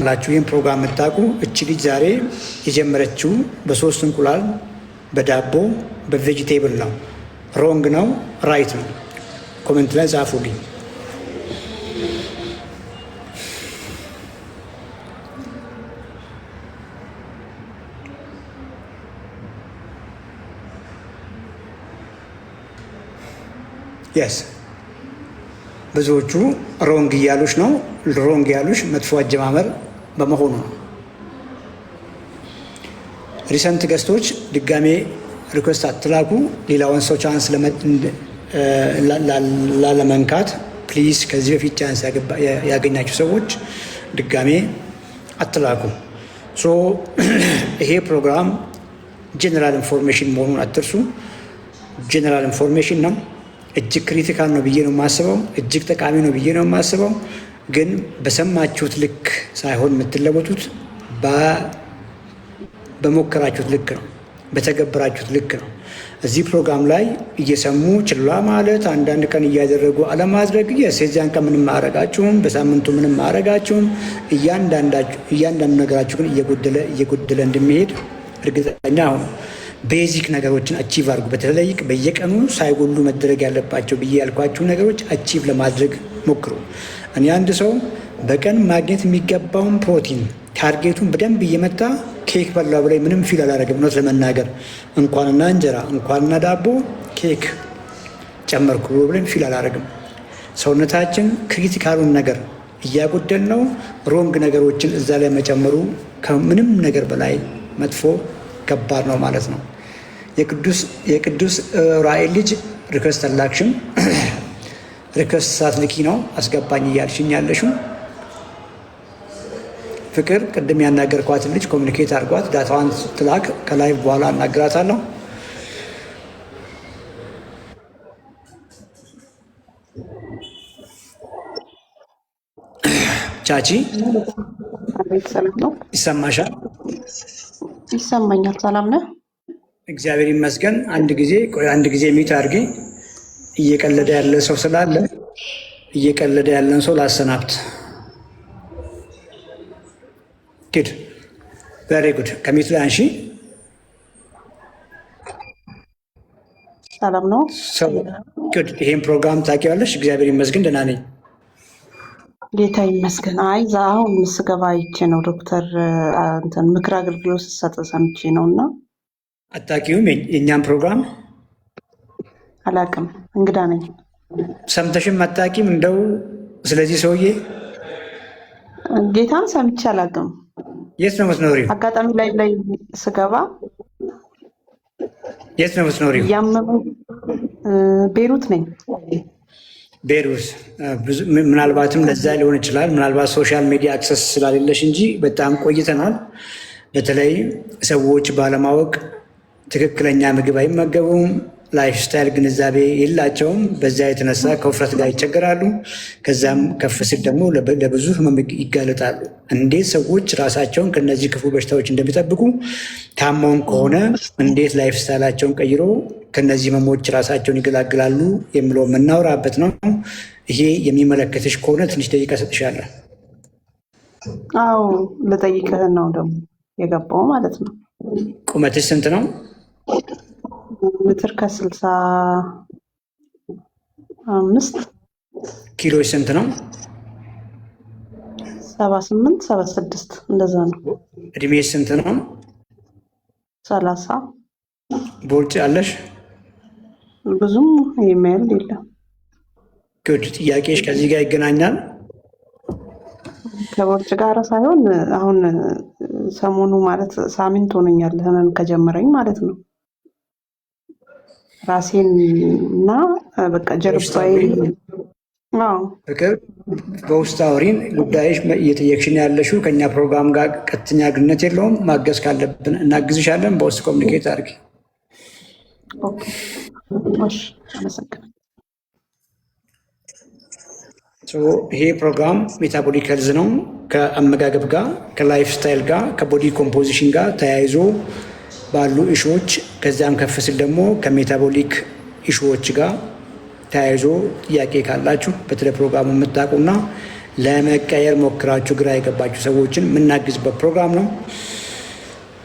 ላችሁ ይህን ፕሮግራም የምታውቁ፣ እች ልጅ ዛሬ የጀመረችው በሶስት እንቁላል፣ በዳቦ፣ በ vegetable ነው። Wrong ነው right ነው? Comment ላይ ጻፉልኝ። Yes፣ ብዙዎቹ wrong እያሉሽ ነው። Wrong ያሉሽ መጥፎ አጀማመር በመሆኑ ነው። Recent guest ኦች ድጋሜ request አትላኩ። ሌላውን ሰው chance ላለመንካት please፣ ከዚህ በፊት chance ያገኛችሁ ሰዎች ድጋሜ አትላኩ። So ይሄ ፕሮግራም general information መሆኑን አትርሱ። General information ነው። እጅግ critical ነው ብዬ ነው የማስበው። እጅግ ጠቃሚ ነው ብዬ ነው የማስበው። ግን በሰማችሁት ልክ ሳይሆን የምትለወጡት በሞከራችሁት ልክ ነው፣ በተገበራችሁት ልክ ነው። እዚህ ፕሮግራም ላይ እየሰሙ ችላ ማለት፣ አንዳንድ ቀን እያደረጉ አለማድረግ፣ የዚያን ቀን ምንም አያረጋችሁም፣ በሳምንቱ ምንም አያረጋችሁም። እያንዳንዱ ነገራችሁ ግን እየጎደለ እየጎደለ እንደሚሄድ እርግጠኛ ሁኑ። Basic ነገሮችን achieve አድርጉ። በተለይ በየቀኑ ሳይጎሉ መደረግ ያለባቸው ብዬ ያልኳችሁ ነገሮች achieve ለማድረግ ሞክሩ። እኔ አንድ ሰው በቀን ማግኘት የሚገባውን ፕሮቲን target ኡን በደንብ እየመታ ኬክ በላ ብላይ ምንም feel አላደረግም። እውነት ለመናገር እንኳንና እንጀራ፣ እንኳንና ዳቦ፣ ኬክ ጨመርኩ ብሎ ብለን feel አላደረግም። ሰውነታችን critical ኡን ነገር እያጎደል ነው። Wrong ነገሮችን እዛ ላይ መጨመሩ ከምንም ነገር በላይ መጥፎ፣ ከባድ ነው ማለት ነው። የቅዱስ ራኤል ልጅ request አላክሽም። Request ሳትልኪ ነው አስገባኝ እያልሽኝ ያለሽው። ፍቅር፣ ቅድም ያናገርኳትን ልጅ communicate አድርጓት፣ data ዋን ስትላክ ከ live በኋላ አናግራታለሁ። ቻቺ። አቤት፣ ሰላም ነው? ይሰማሻል? ይሰማኛል። ሰላም ነህ? እግዚአብሔር ይመስገን። አንድ ጊዜ ቆይ፣ አንድ ጊዜ mute አድርጊ። እየቀለደ ያለ ሰው ስላለ እየቀለደ ያለን ሰው ላሰናብት። Good, very good። ከ mute ላይ አንሺ። ሰላም ነው? Good። ይሄን ፕሮግራም ታውቂዋለሽ? እግዚአብሔር ይመስገን፣ ደህና ነኝ። ጌታ ይመስገን። አይ፣ አሁን ስገባ አይቼ ነው፣ ዶክተር እንትን ምክር አገልግሎት ስትሰጥ ሰምቼ ነው እና አታውቂውም የእኛም ፕሮግራም? አላውቅም፣ እንግዳ ነኝ። ሰምተሽም አታውቂም? እንደው ስለዚህ ሰውዬ? ጌታን ሰምቼ አላውቅም። የት ነው የምትኖሪው? አጋጣሚ ላይ ስገባ የት ነው የምትኖሪው? እያመመኝ፣ ቤሩት ነኝ። ቤሩት። ምናልባትም ለዛ ሊሆን ይችላል። ምናልባት social media access ስላሌለሽ እንጂ በጣም ቆይተናል። በተለይ ሰዎች ባለማወቅ ትክክለኛ ምግብ አይመገቡም። Lifestyle ግንዛቤ የላቸውም። በዚያ የተነሳ ከውፍረት ጋር ይቸገራሉ። ከዛም ከፍ ሲል ደግሞ ለብዙ ህመም ይጋለጣሉ። እንዴት ሰዎች ራሳቸውን ከነዚህ ክፉ በሽታዎች እንደሚጠብቁ፣ ታመውን ከሆነ እንዴት lifestyle ኣቸውን ቀይሮ ከነዚህ ህመሞች ራሳቸውን ይገላግላሉ የሚለው የምናወራበት ነው። ይሄ የሚመለከትሽ ከሆነ ትንሽ ደቂቃ እሰጥሻለሁ። አዎ፣ ልጠይቅህ ነው ደግሞ የገባው ማለት ነው። ቁመትሽ ስንት ነው? ሜትር ከ65። ኪሎሽ ስንት ነው? 78፣ 76 እንደዛ ነው። እድሜሽ ስንት ነው? 30። ቦርጭ አለሽ? ብዙም የሚያል የለም። Good። ጥያቄሽ ከዚህ ጋር ይገናኛል? ከቦርጭ ጋር ሳይሆን አሁን ሰሞኑ፣ ማለት ሳምንት ሆኖኛል ህመም ከጀመረኝ ማለት ነው። ራሴን እና በቃ ጀርባዬ፣ አዎ። ፍቅር፣ በውስጥ አውሪን። ጉዳይሽ እየጠየቅሽን ያለሽው ከእኛ ፕሮግራም ጋር ቀጥተኛ ግንኙነት የለውም። ማገዝ ካለብን እናግዝሻለን። በውስጥ communicate አድርጊ። Okay፣ እሺ፣ አመሰግናለሁ። ይሄ ፕሮግራም metabolic health ነው። ከአመጋገብ ጋር፣ ከ lifestyle ጋር፣ ከ body composition ጋር ተያይዞ ባሉ issue ዎች፣ ከዚያም ከፍ ሲል ደግሞ ከ metabolic issue ዎች ጋር ተያይዞ ጥያቄ ካላችሁ፣ በተለይ ፕሮግራሙ የምታውቁና ለመቀየር ሞክራችሁ ግራ የገባችሁ ሰዎችን የምናግዝበት ፕሮግራም ነው።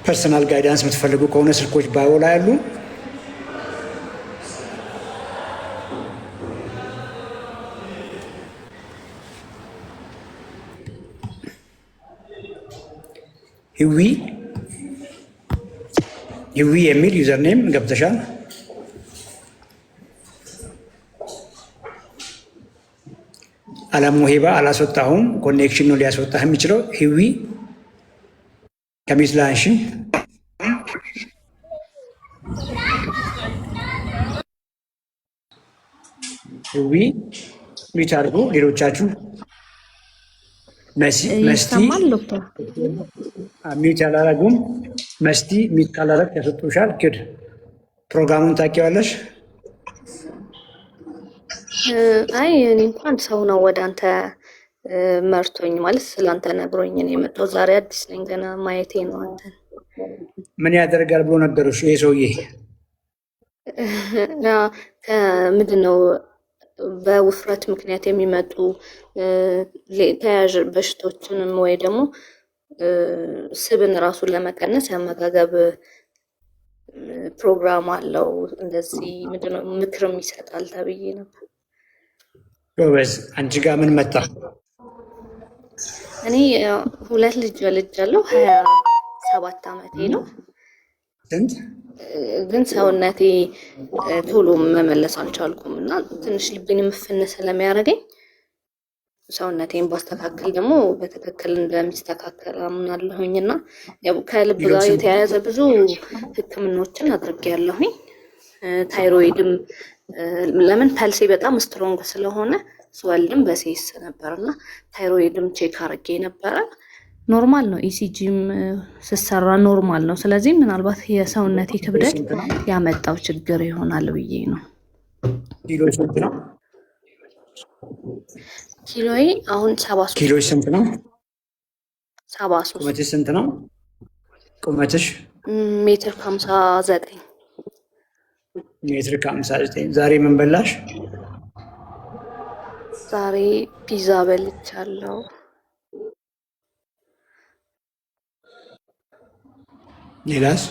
Personal guidance የምትፈልጉ ከሆነ ስልኮች bio ላይ ያሉ። ህዊ ህዊ የሚል username ገብተሻል። አለሙ ሄባ አላስወጣሁም። Connection ነው ሊያስወጣህ የሚችለው። ህዊ ከ mute ላንሺ። ህዊ mute አድርጉ። ሌሎቻችሁ መስቲ ይሰማል ዶክተር? Mute ያላረጉም። መስቲ mute ካላረግ ያስወጡሻል። ግድ ፕሮግራሙን ታውቂዋለሽ? አይ እኔ እንኳን ሰው ነው ወደ አንተ መርቶኝ ማለት ስለአንተ ነግሮኝ ነው የመጣው። ዛሬ አዲስ ነኝ ገና ማየቴ ነው አንተን። ምን ያደርጋል ብሎ ነገሩሽ ይሄ ሰውዬ? ከምንድን ነው በውፍረት ምክንያት የሚመጡ ተያያዥ በሽቶችንም ወይ ደግሞ ስብን ራሱን ለመቀነስ የአመጋገብ ፕሮግራም አለው። እንደዚህ ምንድነው ምክርም ይሰጣል ተብዬ ነበር። ጎበዝ። አንቺ ጋር ምን መጣ? እኔ ሁለት ልጅ ወልጃለሁ። 27 ዓመቴ ነው። ስንት? ግን ሰውነቴ ቶሎ መመለስ አልቻልኩም እና ትንሽ ልቤን ምፍን ስለሚያደርገኝ ሰውነቴን ባስተካከል ደግሞ በትክክል እንደሚስተካከል አምናለሁኝ እና ያው ከልብ ጋር የተያያዘ ብዙ ሕክምናዎችን አድርጌያለሁኝ። ታይሮይድም ለምን pulse ኤ በጣም strong ስለሆነ ስወልድም በ CS ነበር እና thyroid ም check አድርጌ ነበረ። Normal ነው። ECG ም ስሰራ normal ነው። ስለዚህ ምናልባት የሰውነቴ ክብደት ያመጣው ችግር ይሆናል ብዬ ነው። ኪሎ ስንት ነው? ኪሎዬ አሁን 73። ኪሎ ስንት ነው? 73። ቁመትሽ ስንት ነው? ቁመትሽ? ሜትር ከ59። ሜትር ከ59። ዛሬ ምን በላሽ? ዛሬ ፒዛ በልቻለሁ። ሌላስ?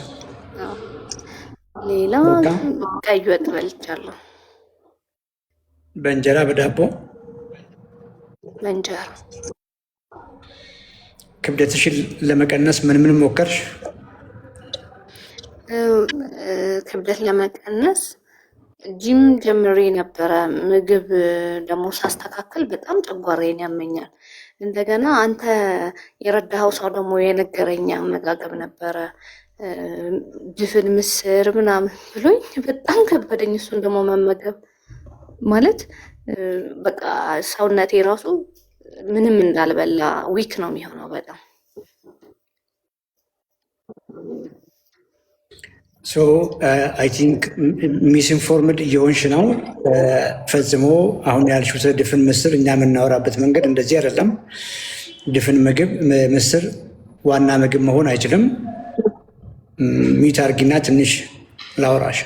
ሌላ ቀይ ወጥ በልቻለሁ። በእንጀራ በዳቦ? በእንጀራ። ክብደትሽን ለመቀነስ ምን ምን ሞከርሽ? ክብደት ለመቀነስ ጂም ጀምሬ ነበረ። ምግብ ደግሞ ሳስተካከል በጣም ጨጓራዬን ያመኛል። እንደገና አንተ የረዳኸው ሰው ደግሞ የነገረኝ አመጋገብ ነበረ፣ ድፍን ምስር ምናምን ብሎኝ በጣም ከበደኝ። እሱን ደግሞ መመገብ ማለት በቃ ሰውነቴ ራሱ ምንም እንዳልበላ weak ነው የሚሆነው በጣም። So I think misinformed እየሆንሽ ነው። ፈጽሞ አሁን ያልሽው ስለ ድፍን ምስር እኛ የምናወራበት መንገድ እንደዚህ አይደለም። ድፍን ምግብ ምስር ዋና ምግብ መሆን አይችልም። Mute አርጊና ትንሽ ላውራሽ።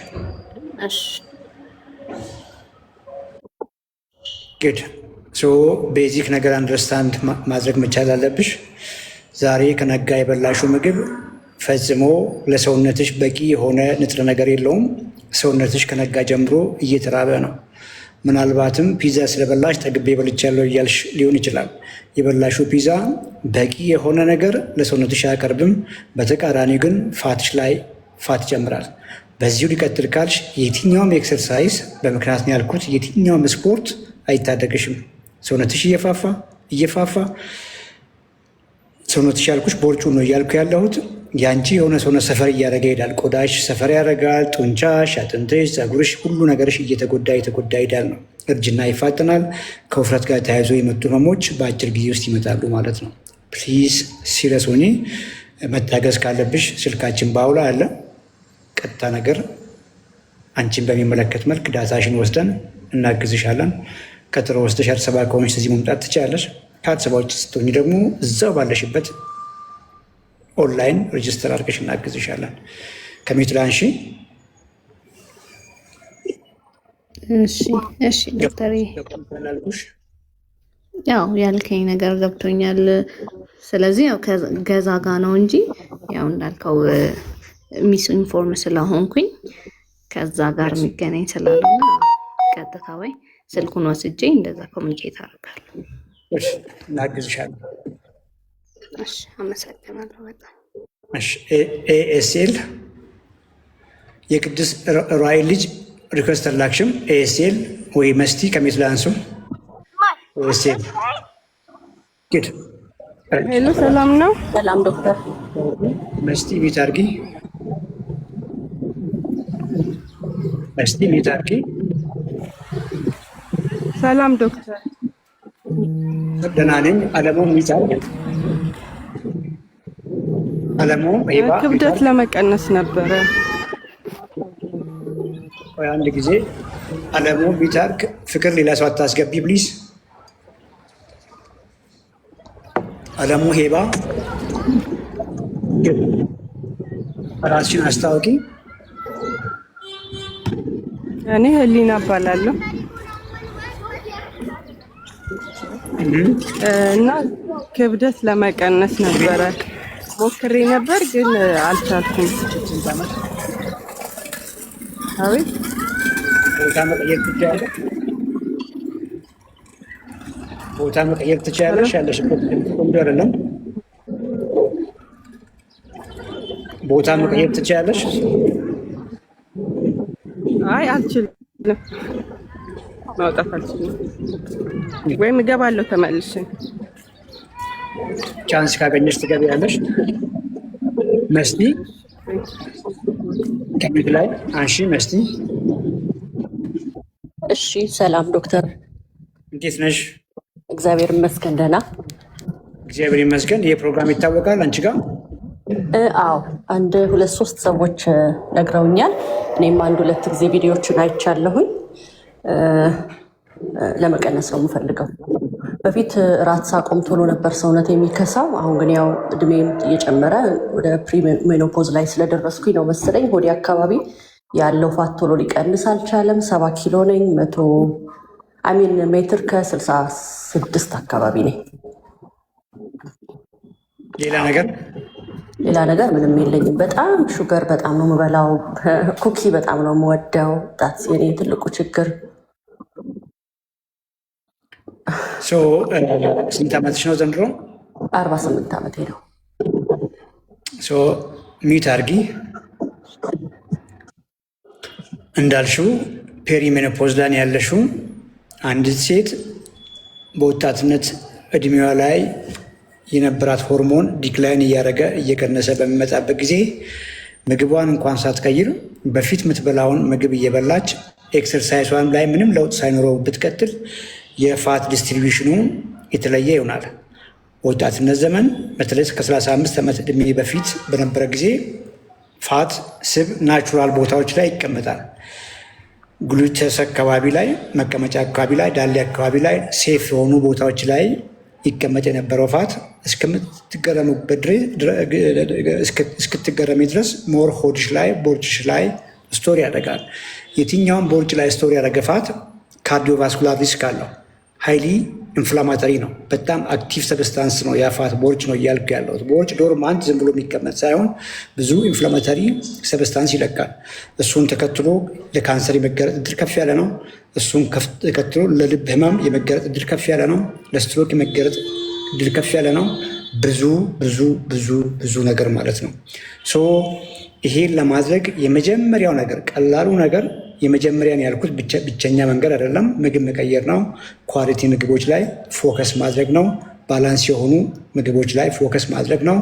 እሺ። Good. So basic ነገር understand ማድረግ መቻል አለብሽ። ዛሬ ከነጋ የበላሽው ምግብ ፈጽሞ ለሰውነትሽ በቂ የሆነ ንጥረ ነገር የለውም። ሰውነትሽ ከነጋ ጀምሮ እየተራበ ነው። ምናልባትም ፒዛ ስለበላሽ ጠግቤ በልቻለሁ እያልሽ ሊሆን ይችላል። የበላሽው ፒዛ በቂ የሆነ ነገር ለሰውነትሽ አያቀርብም። በተቃራኒ ግን fat ሽ ላይ fat ይጨምራል። በዚሁ ሊቀጥል ካልሽ የትኛውም exercise፣ በምክንያት ነው ያልኩት፣ የትኛውም ስፖርት አይታደግሽም። ሰውነትሽ እየፋፋ እየፋፋ፣ ሰውነትሽ ያልኩሽ ቦርጩ ነው እያልኩ ያለሁት፣ ያንቺ የሆነ ሰውነት suffer እያደረገ ይሄዳል። ቆዳሽ suffer ያደርጋል። ጡንቻሽ፣ አጥንትሽ፣ ፀጉርሽ፣ ሁሉ ነገርሽ እየተጎዳ እየተጎዳ ይሄዳል ነው። እርጅና ይፋጠናል። ከውፍረት ጋር ተያይዞ የመጡ ህመሞች በአጭር ጊዜ ውስጥ ይመጣሉ ማለት ነው። Please serious ሆኚ። መታገዝ ካለብሽ ስልካችን bio ላይ አለ። ቀጥታ ነገር አንቺን በሚመለከት መልክ data ሽን ወስደን እናግዝሻለን። ቀጠሮ ወስደሽ አዲስ አበባ ከሆንሽ እዚህ መምጣት ትችላለሽ። ከአዲስ አበባ ውጭ ስትሆኚ ደግሞ እዛው ባለሽበት online register አድርገሽ እናግዝሻለን። ከ mute ላንሺ። እሺ ዶክተር። ላልኩሽ። ያው ያልከኝ ነገር ገብቶኛል። ስለዚህ ያው ከገዛ ጋ ነው እንጂ ያው እንዳልከው misinform ስለሆንኩኝ ከዛ ጋር የሚገናኝ ስላልሆነ ቀጥታ ወይ ስልኩን ወስጄ እንደዛ communicate አደርጋለሁ። እሺ፣ እናግዝሻለን። እሺ፣ አመሰግናለሁ በጣም። እሺ፣ ኤኤስኤል የቅዱስ ራእይ ልጅ request አላክሽም። ኤኤስኤል ወይ መስቲ ከ mute ላይ አንሱ። ኤኤስኤል ግድ Hello፣ ሰላም ነው? ሰላም ዶክተር። መስቲ mute አድርጊ። መስቲ mute አድርጊ። ሰላም ዶክተር። ደህና ነኝ። አለሙ mute አድርጊ። አለሙ ባ ክብደት ለመቀነስ ነበረ። ቆይ አንድ ጊዜ አለሙ mute አድርግ። ፍቅር ሌላ ሰው አታስገቢ please። አለሙ ሄባ ራስሽን አስታውቂ። እኔ ህሊና እባላለሁ እና ክብደት ለመቀነስ ነበረ ሞክሬ ነበር ግን አልቻልኩም። ስንት ዓመት? አቤት። ቦታ መቀየር ትችያለሽ? ቦታ መቀየር ትችያለሽ? ያለሽበት ቆንጆ አይደለም። ቦታ መቀየር ትችያለሽ? አይ አልችልም፣ ማውጣት አልችልም። ወይም እገባለሁ ተመልሼ። Chance ካገኘሽ ትገቢያለሽ። መስቲ ከ mute ላይ አንሺ። መስቲ። እሺ፣ ሰላም ዶክተር። እንዴት ነሽ? እግዚአብሔር ይመስገን ደህና። እግዚአብሔር ይመስገን። ይህ ፕሮግራም ይታወቃል አንቺ ጋር? አዎ፣ አንድ ሁለት ሶስት ሰዎች ነግረውኛል። እኔም አንድ ሁለት ጊዜ ቪዲዮዎችን አይቻለሁኝ። ለመቀነስ ነው የምፈልገው። በፊት እራት ሳቆም ቶሎ ነበር ሰውነት የሚከሳው። አሁን ግን ያው እድሜም እየጨመረ ወደ perimenopause ላይ ስለደረስኩኝ ነው መሰለኝ ሆዴ አካባቢ ያለው fat ቶሎ ሊቀንስ አልቻለም። 70 ኪሎ ነኝ። 100 I mean ሜትር ከ66 አካባቢ ነኝ። ሌላ ነገር? ሌላ ነገር ምንም የለኝም። በጣም sugar በጣም ነው የምበላው። Cookie በጣም ነው የምወደው። That's የኔ ትልቁ ችግር። So ስንት ዓመትሽ ነው ዘንድሮ? 48 ዓመቴ ነው። So mute አርጊ። እንዳልሽው perimenopause ላይ ያለሽው አንዲት ሴት በወጣትነት እድሜዋ ላይ የነበራት ሆርሞን decline እያደረገ እየቀነሰ በሚመጣበት ጊዜ ምግቧን እንኳን ሳትቀይር በፊት የምትበላውን ምግብ እየበላች exercise ኧን ላይ ምንም ለውጥ ሳይኖረው ብትቀጥል የ fat distribution ኑ የተለየ ይሆናል። ወጣትነት ዘመን በተለይ ከ35 ዓመት ዕድሜ በፊት በነበረ ጊዜ fat ስብ natural ቦታዎች ላይ ይቀመጣል። Glutes አካባቢ ላይ፣ መቀመጫ አካባቢ ላይ፣ ዳሌ አካባቢ ላይ safe የሆኑ ቦታዎች ላይ ይቀመጥ የነበረው fat እስክትገረሚ ድረስ more ሆድሽ ላይ ቦርጭሽ ላይ store ያደርጋል። የትኛውም ቦርጭ ላይ store ያደረገ fat cardiovascular risk አለው። Highly inflammatory ነው። በጣም active substance ነው። ያ fat ቦርጭ ነው እያልኩ ያለሁት። ቦርጭ dormant ዝም ብሎ የሚቀመጥ ሳይሆን ብዙ inflammatory substance ይለቃል። እሱን ተከትሎ ለካንሰር የመጋለጥ እድል ከፍ ያለ ነው። እሱን ተከትሎ ለልብ ህመም የመጋለጥ እድል ከፍ ያለ ነው። ለስትሮክ የመጋለጥ እድል ከፍ ያለ ነው። ብዙ ብዙ ብዙ ብዙ ነገር ማለት ነው። So ይሄን ለማድረግ የመጀመሪያው ነገር ቀላሉ ነገር የመጀመሪያን ያልኩት ብቸኛ መንገድ አይደለም፣ ምግብ መቀየር ነው። Quality ምግቦች ላይ focus ማድረግ ነው። Balance የሆኑ ምግቦች ላይ focus ማድረግ ነው።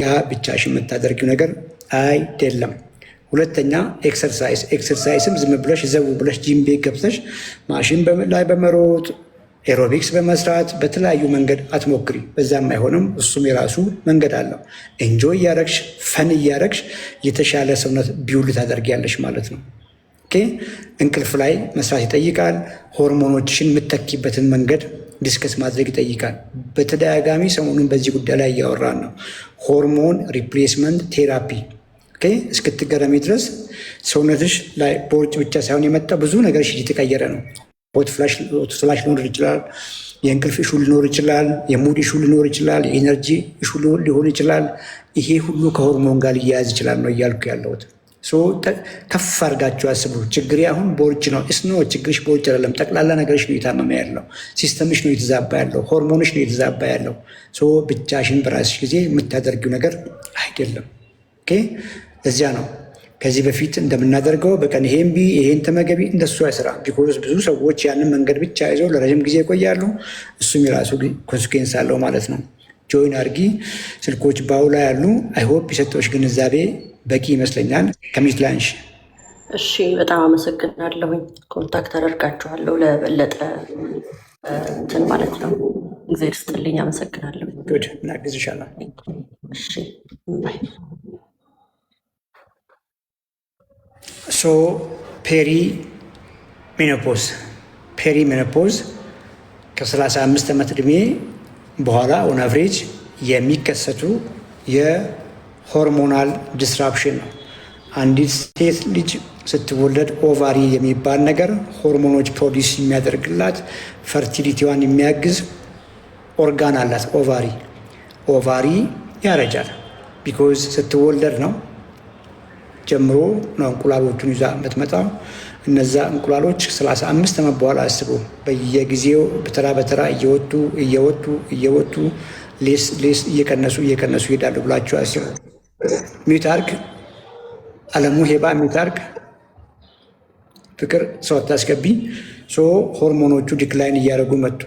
ያ ብቻሽን የምታደርጊው ነገር አይደለም። ሁለተኛ exercise። Exercise ም ዝም ብለሽ ዘው ብለሽ ጂም ቤት ገብተሽ ማሽን ላይ በመሮጥ aerobics በመስራት በተለያዩ መንገድ አትሞክሪ። በዛም አይሆንም። እሱም የራሱ መንገድ አለው። Enjoy እያረግሽ fun እያረግሽ የተሻለ ሰውነት build ታደርጊያለሽ ማለት ነው። Okay፣ እንቅልፍ ላይ መስራት ይጠይቃል። ሆርሞኖችሽን የምተኪበትን መንገድ discuss ማድረግ ይጠይቃል። በተደጋጋሚ ሰሞኑን በዚህ ጉዳይ ላይ እያወራን ነው። Hormone replacement therapy እስክትገረሚ ድረስ ሰውነትሽ ላይ ቦርጭ ብቻ ሳይሆን የመጣው ብዙ ነገርሽ እየተቀየረ ነው። Hot flash ሊኖር ይችላል። የእንቅልፍ issue ሊኖር ይችላል። የ mood issue ሊኖር ይችላል። የ energy issue ሊሆን ይችላል። ይሄ ሁሉ ከሆርሞን ጋር ሊያያዝ ይችላል ነው እያልኩ ያለሁት። ከፍ አድርጋችሁ አስቡ። ችግሬ አሁን ቦርጭ ነው። It's not ችግርሽ ቦርጭ አይደለም። ጠቅላላ ነገርሽ ነው የታመመ ያለው። System ሽ ነው የተዛባ ያለው። ሆርሞንሽ ነው የተዛባ ያለው። ብቻሽን በራስሽ ጊዜ የምታደርጊው ነገር አይደለም። Okay፣ እዚያ ነው ከዚህ በፊት እንደምናደርገው በቀን ይሄን ብዪ፣ ይሄን ተመገቢ፣ እንደሱ አይሰራም። Because ብዙ ሰዎች ያንን መንገድ ብቻ ይዘው ለረጅም ጊዜ ይቆያሉ። እሱም የራሱ consequence አለው ማለት ነው። Join አርጊ። ስልኮች bio ላይ ያሉ። I hope የሰጠሁሽ ግንዛቤ በቂ ይመስለኛል። ከ mute ላንሽ። እሺ፣ በጣም አመሰግናለሁኝ። Contact አደርጋችኋለሁ ለበለጠ እንትን ማለት ነው። እግዚአብሔር ይስጥልኝ። አመሰግናለሁ። Good፣ እናግዝሻለን። እሺ፣ bye። So perimenopause ከ35 ዓመት ዕድሜ በኋላ on average የሚከሰቱ የ hormonal disruption ነው። አንዲት ሴት ልጅ ስትወለድ ovary የሚባል ነገር ሆርሞኖች produce የሚያደርግላት fertility ዋን የሚያግዝ ኦርጋን አላት። Ovary ያረጃል። Because ስትወለድ ነው ጀምሮ ነው እንቁላሎቹን ይዛ የምትመጣው። እነዛ እንቁላሎች 35 ዓመት በኋላ አስቡ፣ በየጊዜው በተራ በተራ እየወጡ እየወጡ እየወጡ less less እየቀነሱ እየቀነሱ ይሄዳሉ ብላችሁ አስቡ። Mute አርግ፣ አለሙ ሄባ mute አርግ፣ ፍቅር ሰው አታስገቢ። So ሆርሞኖቹ decline እያደረጉ መጡ።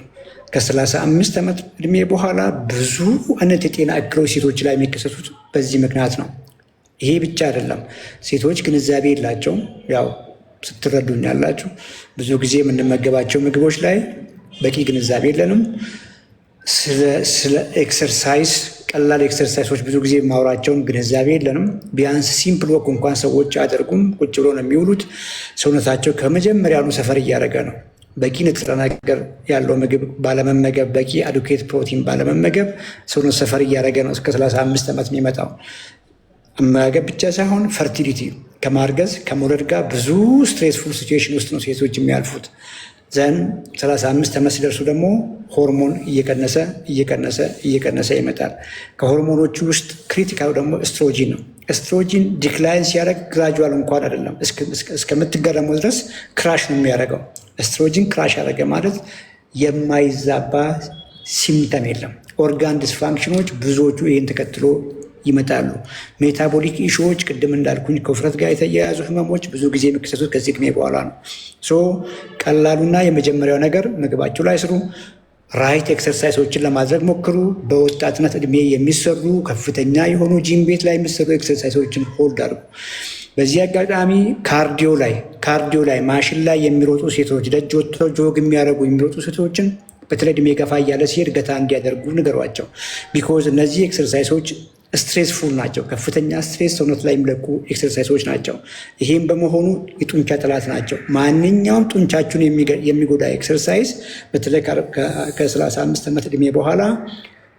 ከ35 ዓመት እድሜ በኋላ ብዙ አይነት የጤና እክሎች ሴቶች ላይ የሚከሰቱት በዚህ ምክንያት ነው። ይሄ ብቻ አይደለም። ሴቶች ግንዛቤ የላቸውም። ያው ስትረዱኝ ያላችሁ ብዙ ጊዜ የምንመገባቸው ምግቦች ላይ በቂ ግንዛቤ የለንም። ስለ exercise፣ ቀላል exercise ኦች ብዙ ጊዜ ማውራቸውን ግንዛቤ የለንም። ቢያንስ simple walk እንኳን ሰዎች አያደርጉም። ቁጭ ብሎ ነው የሚውሉት። ሰውነታቸው ከመጀመሪያውኑ suffer እያደረገ ነው። በቂ ንጥረ ነገር ያለው ምግብ ባለመመገብ፣ በቂ adequate protein ባለመመገብ ሰውነት suffer እያደረገ ነው እስከ 35 ዓመት የሚመጣው። አመጋገብ ብቻ ሳይሆን fertility ከማርገዝ ከመውለድ ጋር ብዙ stressful situation ውስጥ ነው ሴቶች የሚያልፉት። Then 35 ዓመት ሲደርሱ ደግሞ ሆርሞን እየቀነሰ እየቀነሰ እየቀነሰ ይመጣል። ከሆርሞኖቹ ውስጥ critical ኡ ደግሞ ኤስትሮጂን ነው። Estrogen decline ሲያደርግ gradual እንኳን አይደለም፣ እስከምትገረመው ድረስ crash ነው የሚያደርገው። Estrogen crash ያደረገ ማለት የማይዛባ symptom የለም። Organ dysfunction ኖች ብዙዎቹ ይህን ተከትሎ ይመጣሉ። Metabolic issue ዎች ቅድም እንዳልኩኝ ከውፍረት ጋር የተያያዙ ህመሞች ብዙ ጊዜ የሚከሰቱት ከዚህ እድሜ በኋላ ነው። So ቀላሉና የመጀመሪያው ነገር ምግባችሁ ላይ ስሩ። Right exercise ኦችን ለማድረግ ሞክሩ። በወጣትነት እድሜ የሚሰሩ ከፍተኛ የሆኑ ጂም ቤት ላይ የሚሰሩ exercise ኦችን hold አድርጉ። በዚህ አጋጣሚ cardio ላይ ማሽን ላይ የሚሮጡ ሴቶች፣ ደጅ ወጥተው jog የሚያደርጉ የሚሮጡ ሴቶችን በተለይ እድሜ ገፋ እያለ ሲሄድ ገታ እንዲያደርጉ ንገሯቸው። Because እነዚህ exercise ኦች stressful ናቸው። ከፍተኛ stress ሰውነት ላይ የሚለቁ exercise ኦች ናቸው። ይህም በመሆኑ የጡንቻ ጠላት ናቸው። ማንኛውም ጡንቻችሁን የሚጎዳ exercise በተለይ ከ35 ዓመት ዕድሜ በኋላ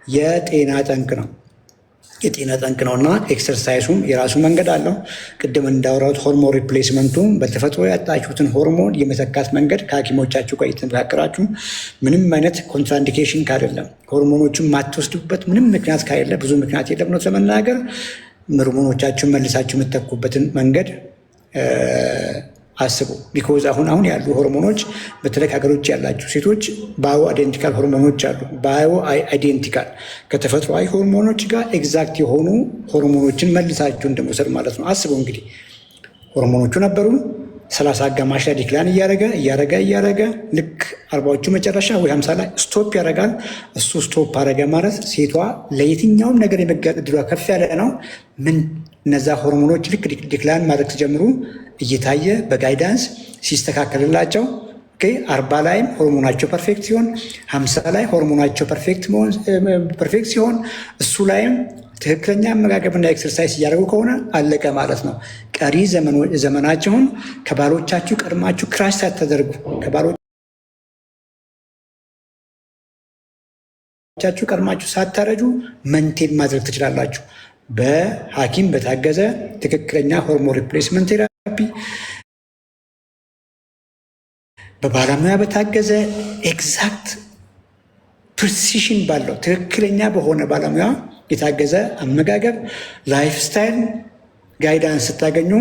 የጤና ጠንቅ ነው የጤና ጠንቅ ነው እና exercise ኡም የራሱ መንገድ አለው። ቅድም እንዳወራሁት hormone replacement ኡ በተፈጥሮ ያጣችሁትን ሆርሞን የመተካት መንገድ ከሐኪሞቻችሁ ጋር እየተመካከራችሁ ምንም አይነት contraindication ካደለም፣ ሆርሞኖቹን ማትወስዱበት ምንም ምክንያት ካለ፣ ብዙ ምክንያት የለም ነው ለመናገር፣ ሆርሞኖቻችሁን መልሳችሁ የምትተኩበትን መንገድ አስቡ። Because አሁን አሁን ያሉ ሆርሞኖች በተለይ ከሀገር ውጭ ያላችሁ ሴቶች bio identical ሆርሞኖች አሉ። Bio identical ከተፈጥሯዊ ሆርሞኖች ጋር exact የሆኑ ሆርሞኖችን መልሳችሁ እንደመውሰድ ማለት ነው። አስቡ እንግዲህ ሆርሞኖቹ ነበሩ፣ 30 አጋማሽ ላይ decline እያደረገ እያደረገ እያደረገ ልክ 40ዎቹ መጨረሻ ወይ 50 ላይ stop ያደርጋል። እሱ stop አደረገ ማለት ሴቷ ለየትኛውም ነገር የመጋለጥ ዕድሏ ከፍ ያለ ነው። ምን እነዛ ሆርሞኖች ልክ decline ማድረግ ሲጀምሩ እየታየ በ guidance ሲስተካከልላቸው 40 ላይም ሆርሞናቸው perfect ሲሆን፣ 50 ላይ ሆርሞናቸው perfect ሲሆን፣ እሱ ላይም ትክክለኛ አመጋገብና exercise እያደረጉ ከሆነ አለቀ ማለት ነው። ቀሪ ዘመናችሁን ከባሎቻችሁ ቀድማችሁ crash ሳታደርጉ፣ ከባሎቻችሁ ቀድማችሁ ሳታረጁ maintain ማድረግ ትችላላችሁ። በሐኪም በታገዘ ትክክለኛ hormone replacement therapy በባለሙያ በታገዘ exact precision ባለው፣ ትክክለኛ በሆነ ባለሙያ የታገዘ አመጋገብ፣ lifestyle guidance ስታገኙ፣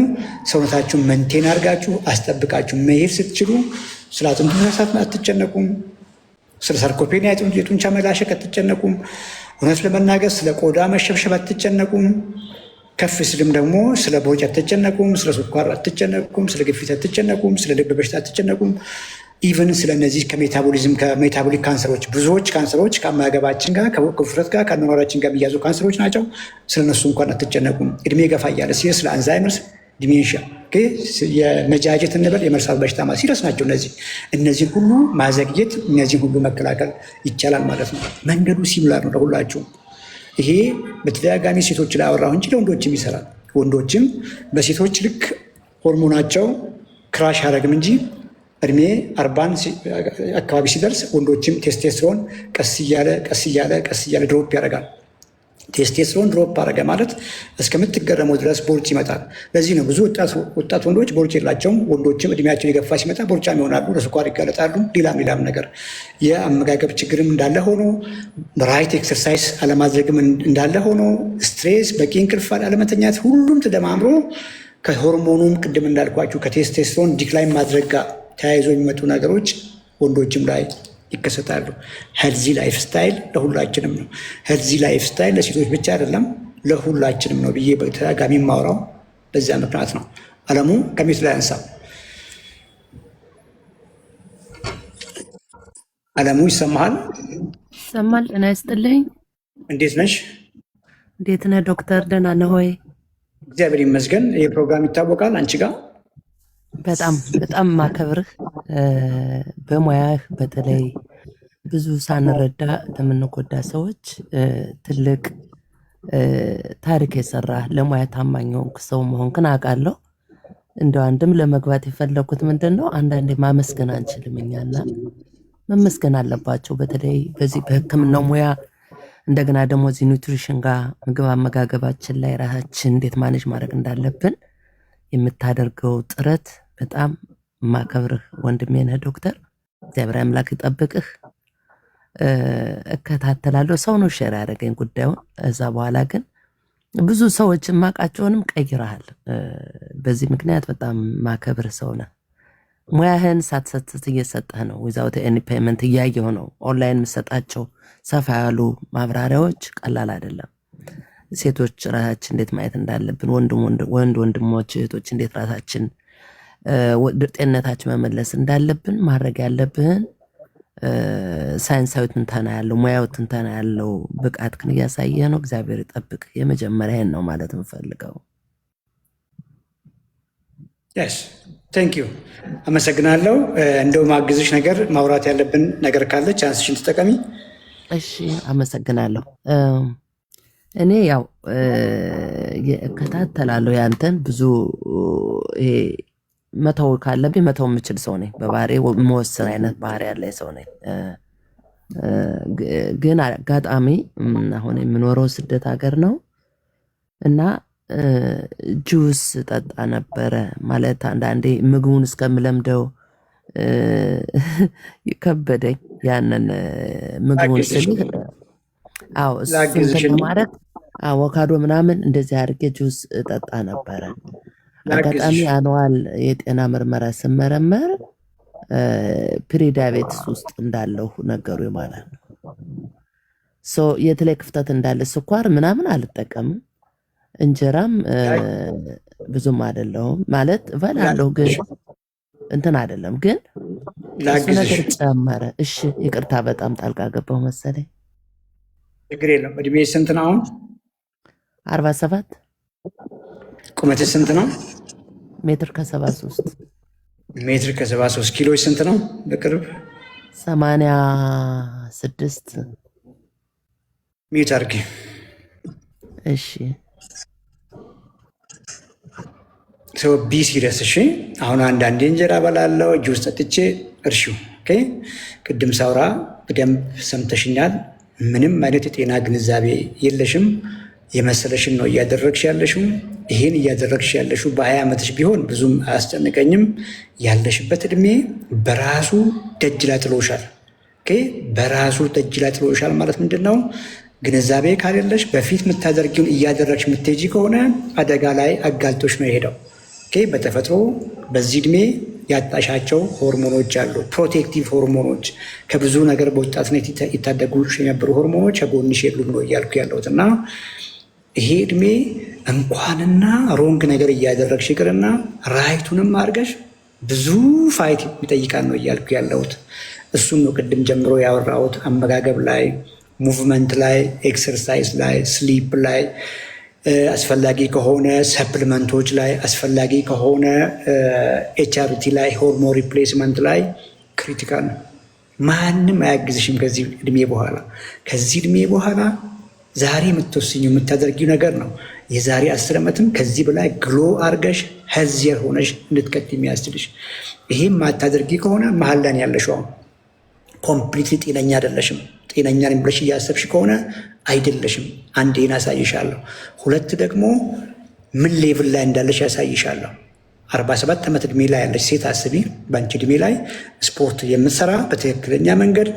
ሰውነታችሁን maintain አድርጋችሁ አስጠብቃችሁ መሄድ ስትችሉ ስለ አጥንቱ መሳሳት አትጨነቁም። ስለ sarcopenia፣ የጡንቻ መላሸቅ አትጨነቁም። እውነት ለመናገር ስለ ቆዳ መሸብሸብ አትጨነቁም። ከፍ ስልም ደግሞ ስለ ቦርጭ አትጨነቁም። ስለ ስኳር አትጨነቁም። ስለ ግፊት አትጨነቁም። ስለ ልብ በሽታ አትጨነቁም። Even ስለ እነዚህ ከ metabolism፣ ከ metabolic ካንሰሮች፣ ብዙዎች ካንሰሮች ከአመጋገባችን ጋር፣ ከውፍረት ጋር፣ ከአኗኗራችን ጋር የሚያዙ ካንሰሮች ናቸው። ስለ እነሱ እንኳን አትጨነቁም። እድሜ ገፋ እያለ ሲሄድ ስለ Alzheimer's፣ dementia፣ የመጃጀት እንበል የመርሳት በሽታ serious ናቸው። እነዚህን ሁሉ ማዘግየት፣ እነዚህን ሁሉ መከላከል ይቻላል ማለት ነው። መንገዱ similar ነው ለሁላችሁም። ይሄ በተደጋጋሚ ሴቶች ላይ አወራሁ እንጂ ለወንዶችም ይሰራል። ወንዶችም በሴቶች ልክ ሆርሞናቸው crash አያደርግም እንጂ እድሜ 40ን አካባቢ ሲደርስ ወንዶችም ቴስቴስትሮን ቀስ እያለ፣ ቀስ እያለ፣ ቀስ እያለ drop ያደርጋል። Testosterone drop አደረገ ማለት እስከምትገረመው ድረስ ቦርጭ ይመጣል። ለዚህ ነው ብዙ ወጣት ወንዶች ቦርጭ የላቸውም። ወንዶችም እድሜያቸው የገፋ ሲመጣ ቦርጫም ይሆናሉ፣ ለስኳር ይጋለጣሉ። ሌላም ሌላም ነገር የአመጋገብ ችግርም እንዳለ ሆኖ፣ right exercise አለማድረግም እንዳለ ሆኖ፣ stress፣ በቂ እንቅልፍ አለመተኛት፣ ሁሉም ተደማምሮ ከሆርሞኑም ቅድም እንዳልኳችሁ ከ testosterone decline ማድረግ ጋር ተያይዞ የሚመጡ ነገሮች ወንዶችም ላይ ይከሰታሉ። Healthy lifestyle ለሁላችንም ነው። Healthy lifestyle ለሴቶች ብቻ አይደለም፣ ለሁላችንም ነው ብዬ በተደጋጋሚ የማወራው በዚያ ምክንያት ነው። አለሙ ከ mute ላይ አንሳ። አለሙ፣ ይሰማሃል? ይሰማል። ጤና ይስጥልኝ። እንዴት ነሽ? እንዴት ነህ ዶክተር? ደህና ነህ ወይ? እግዚአብሔር ይመስገን። ይህ ፕሮግራም ይታወቃል አንቺ ጋር። በጣም በጣም ማከብርህ፣ በሙያህ በተለይ ብዙ ሳንረዳ ለምንጎዳ ሰዎች ትልቅ ታሪክ የሰራ፣ ለሙያ ታማኝ የሆንክ ሰው መሆንክን አውቃለሁ። እንደው አንድም ለመግባት የፈለኩት ምንድን ነው፣ አንዳንዴ ማመስገን አንችልም እኛና መመስገን አለባቸው። በተለይ በዚህ በሕክምናው ሙያ፣ እንደገና ደግሞ እዚህ nutrition ጋር፣ ምግብ አመጋገባችን ላይ ራሳችን እንዴት manage ማድረግ እንዳለብን የምታደርገው ጥረት በጣም ማከብርህ ወንድሜ ነህ ዶክተር። እግዚአብሔር አምላክ ይጠብቅህ። እከታተላለሁ። ሰው ነው share ያደረገኝ ጉዳዩን። እዛ በኋላ ግን ብዙ ሰዎች የማውቃቸውንም ቀይረሃል። በዚህ ምክንያት በጣም ማከብርህ ሰው ነህ። ሙያህን ሳትሰስት እየሰጠህ ነው። Without any payment እያየሁ ነው። ኦንላይን የምሰጣቸው ሰፋ ያሉ ማብራሪያዎች ቀላል አይደለም። ሴቶች ራሳችን እንዴት ማየት እንዳለብን፣ ወንድ ወንድሞች እህቶች እንዴት ራሳችን ጤንነታችን መመለስ እንዳለብን፣ ማድረግ ያለብህን ሳይንሳዊ ትንተና ያለው፣ ሙያዊ ትንተና ያለው ብቃት ግን እያሳየህ ነው። እግዚአብሔር ይጠብቅ። የመጀመሪያ ነው ማለት የምፈልገው። Yes, thank you፣ አመሰግናለሁ። እንደው ማግዝሽ ነገር፣ ማውራት ያለብን ነገር ካለ chance ሽን ተጠቀሚ። እሺ፣ አመሰግናለሁ። እኔ ያው እከታተላለሁ ያንተን ብዙ። ይሄ መተው ካለብኝ መተው የምችል ሰው ነኝ። በባህሪ መወሰን አይነት ባህሪ ያለኝ ሰው ነኝ። ግን አጋጣሚ አሁን የምኖረው ስደት ሀገር ነው እና ጁስ ጠጣ ነበረ፣ ማለት አንዳንዴ ምግቡን እስከምለምደው ከበደኝ ያንን ምግቡን ስልህ፣ አዎ እሱን ለማድረግ አቮካዶ ምናምን እንደዚህ አድርጌ ጁስ ጠጣ ነበረ። አጋጣሚ annual የጤና ምርመራ ስመረመር prediabetes ውስጥ እንዳለሁ ነገሩ ማለት ነው። So የት ላይ ክፍተት እንዳለ፣ ስኳር ምናምን አልጠቀምም፣ እንጀራም ብዙም አይደለሁም፣ ማለት እበላለሁ ግን እንትን አይደለም፣ ግን እሱ ነገር ጨመረ። እሺ፣ ይቅርታ በጣም ጣልቃ ገባሁ መሰለኝ። ችግር የለም። እድሜ ስንት ነው አሁን? 47። ቁመት ስንት ነው? ሜትር ከ73። ሜትር ከ73። ኪሎ ስንት ነው በቅርብ? 86። Mute አድርጊ። እሺ። So be serious፣ እሺ። አሁን አንዳንዴ እንጀራ በላለው፣ ጁስ ጠጥቼ እርሺው። ቅድም ሳውራ በደንብ ሰምተሽኛል። ምንም አይነት የጤና ግንዛቤ የለሽም። የመሰለሽን ነው እያደረግሽ ያለሽው። ይሄን እያደረግሽ ያለሽው በ20 ዓመትሽ ቢሆን ብዙም አያስጨንቀኝም። ያለሽበት እድሜ በራሱ ደጅ ላይ ጥሎሻል። Okay፣ በራሱ ደጅ ላይ ጥሎሻል ማለት ምንድን ነው? ግንዛቤ ካሌለሽ በፊት የምታደርጊውን እያደረግሽ የምትሄጂ ከሆነ አደጋ ላይ አጋልጦሽ ነው የሄደው። Okay፣ በተፈጥሮ በዚህ እድሜ ያጣሻቸው ሆርሞኖች አሉ። Protective ሆርሞኖች፣ ከብዙ ነገር በወጣትነት ይታደጉሽ የነበሩ ሆርሞኖች ከጎንሽ የሉም ነው እያልኩ ያለሁት። እና ይሄ እድሜ እንኳንና wrong ነገር እያደረግሽ ይቅርና right ኡንም አድርገሽ ብዙ fight ይጠይቃል ነው እያልኩ ያለሁት። እሱም ነው ቅድም ጀምሮ ያወራሁት፣ አመጋገብ ላይ፣ movement ላይ፣ exercise ላይ፣ sleep ላይ፣ አስፈላጊ ከሆነ supplement ኦች ላይ፣ አስፈላጊ ከሆነ HRT ላይ፣ hormone replacement ላይ critical ነው። ማንም አያግዝሽም ከዚህ እድሜ በኋላ። ከዚህ እድሜ በኋላ ዛሬ የምትወስኚው የምታደርጊው ነገር ነው የዛሬ 10 ዓመትም ከዚህ በላይ glow አርገሽ healthier ሆነሽ እንድትቀጥይ የሚያስችልሽ። ይሄም ማታደርጊ ከሆነ መሀል ላይ ነው ያለሽው። አሁን completely ጤነኛ አይደለሽም። ጤነኛ ነኝ ብለሽ እያሰብሽ ከሆነ አይደለሽም። አንድ ይህን አሳይሻለሁ። ሁለት ደግሞ ምን level ላይ እንዳለሽ ያሳይሻለሁ። 47 ዓመት ዕድሜ ላይ ያለች ሴት አስቢ። በአንቺ ዕድሜ ላይ ስፖርት የምትሰራ፣ በትክክለኛ መንገድ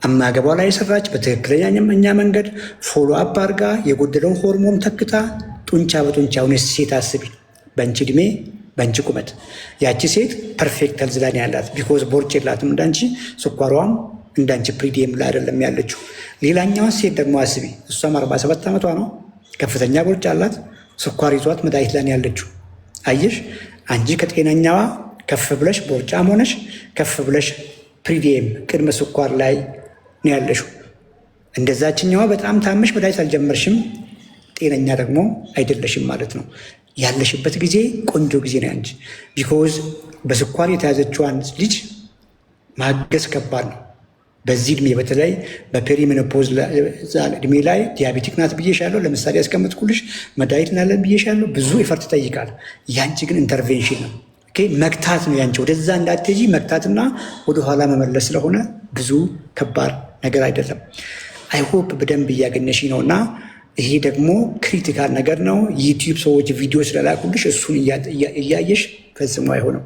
አመጋገቧ ላይ የሰራች፣ በትክክለኛ መንገድ follow up አድርጋ የጎደለውን ሆርሞን ተክታ ጡንቻ በጡንቻ የሆነች ሴት አስቢ። በአንቺ ዕድሜ፣ በአንቺ ቁመት ያቺ ሴት perfect health ላይ ነው ያላት። Because ቦርጭ የላትም እንዳንቺ፣ ስኳሯም እንዳንቺ pre-DM ላይ አይደለም ያለችው። ሌላኛዋን ሴት ደግሞ አስቢ። እሷም 47 ዓመቷ ነው። ከፍተኛ ቦርጭ አላት። ስኳር ይዟት መድኃኒት ላይ ነው ያለችው። አየሽ፣ አንቺ ከጤነኛዋ ከፍ ብለሽ ቦርጫም ሆነሽ ከፍ ብለሽ pre-DM ቅድመ ስኳር ላይ ነው ያለሽው። እንደዛችኛዋ በጣም ታመሽ መድኃኒት አልጀመርሽም፣ ጤነኛ ደግሞ አይደለሽም ማለት ነው። ያለሽበት ጊዜ ቆንጆ ጊዜ ነው ያንቺ። Because በስኳር የተያዘችዋን ልጅ ማገዝ ከባድ ነው። በዚህ እድሜ፣ በተለይ በ perimenopause እድሜ ላይ diabetic ናት ብዬሻለሁ። ለምሳሌ ያስቀመጥኩልሽ መድኃኒት ናለን ብዬሻለሁ። ብዙ effort ይጠይቃል። ያንቺ ግን intervention ነው፣ መግታት ነው ያንቺ። ወደዛ እንዳትሄጂ መግታትና ወደኋላ መመለስ ስለሆነ ብዙ ከባድ ነገር አይደለም። I hope በደንብ እያገኘሽ ነው። እና ይሄ ደግሞ critical ነገር ነው። YouTube ሰዎች ቪዲዮ ስለላኩልሽ እሱን እያየሽ ፈጽሞ አይሆንም።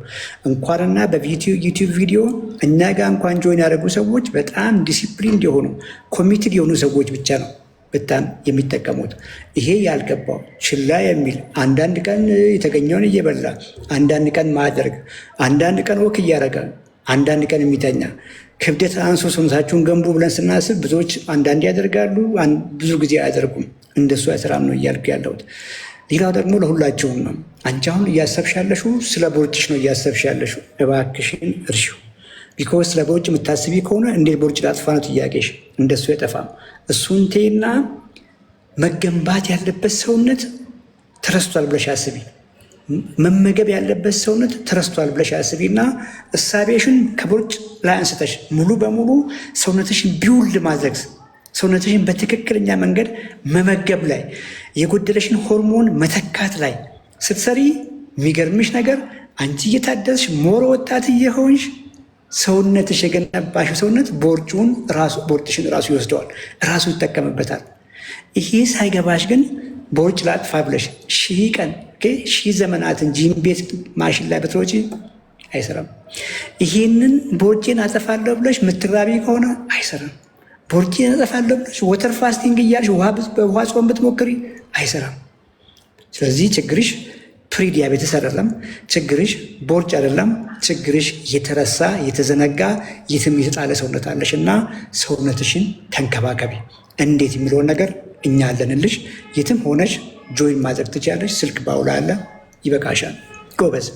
እንኳንና በ YouTube ቪዲዮ እኛ ጋር እንኳን join ያደረጉ ሰዎች በጣም ዲሲፕሊን የሆኑ፣ committed የሆኑ ሰዎች ብቻ ነው በጣም የሚጠቀሙት። ይሄ ያልገባው፣ ችላ የሚል፣ አንዳንድ ቀን የተገኘውን እየበላ፣ አንዳንድ ቀን ማያደርግ፣ አንዳንድ ቀን walk እያደረገ፣ አንዳንድ ቀን የሚተኛ፣ ክብደት አንሱ ሰውነታችሁን ገንቡ ብለን ስናስብ ብዙዎች አንዳንድ ያደርጋሉ፣ ብዙ ጊዜ አያደርጉም። እንደሱ አይሰራም ነው እያልኩ ያለሁት። ሌላው ደግሞ ለሁላችሁም ነው። አንቺ አሁን እያሰብሽ ያለሽው ስለ ቦርጭሽ ነው እያሰብሽ ያለሽው። እባክሽን እርሺው። Because ስለ ቦርጭ የምታስቢ ከሆነ እንዴት ቦርጭ ላጥፋ ነው ጥያቄሽ። እንደሱ አይጠፋም። እሱን ተይና መገንባት ያለበት ሰውነት ተረስቷል ብለሽ አስቢ። መመገብ ያለበት ሰውነት ተረስቷል ብለሽ አስቢ እና እሳቤሽን ከቦርጭ ላይ አንስተሽ ሙሉ በሙሉ ሰውነትሽን build ማድረግ፣ ሰውነትሽን በትክክለኛ መንገድ መመገብ ላይ፣ የጎደለሽን ሆርሞን መተካት ላይ ስትሰሪ የሚገርምሽ ነገር አንቺ እየታደስሽ more ወጣት እየሆንሽ ሰውነትሽ፣ የገነባሽው ሰውነት ቦርጩን ራሱ፣ ቦርጭሽን ራሱ ይወስደዋል፣ ራሱ ይጠቀምበታል። ይሄ ሳይገባሽ ግን ቦርጭ ላጥፋ ብለሽ 1000 ቀን 1000 ዘመናትን ጂም ቤት ማሽን ላይ ብትሮጪ አይሰራም። ይሄንን ቦርጬን አጠፋለሁ ብለሽ ምትራቢ ከሆነ አይሰራም። ቦርጬን አጠፋለሁ ብለሽ water fasting እያልሽ በውሃ ጾም ብትሞክሪ አይሰራም። ስለዚህ ችግርሽ prediabetes አይደለም። ችግርሽ ቦርጭ አይደለም። ችግርሽ የተረሳ፣ የተዘነጋ፣ የትም የተጣለ ሰውነት አለሽ እና ሰውነትሽን ተንከባከቢ። እንዴት የሚለውን ነገር እኛ አለንልሽ። የትም ሆነሽ join ማድረግ ትችያለሽ። ስልክ bio ላይ አለ። ይበቃሻል። ጎበዝ።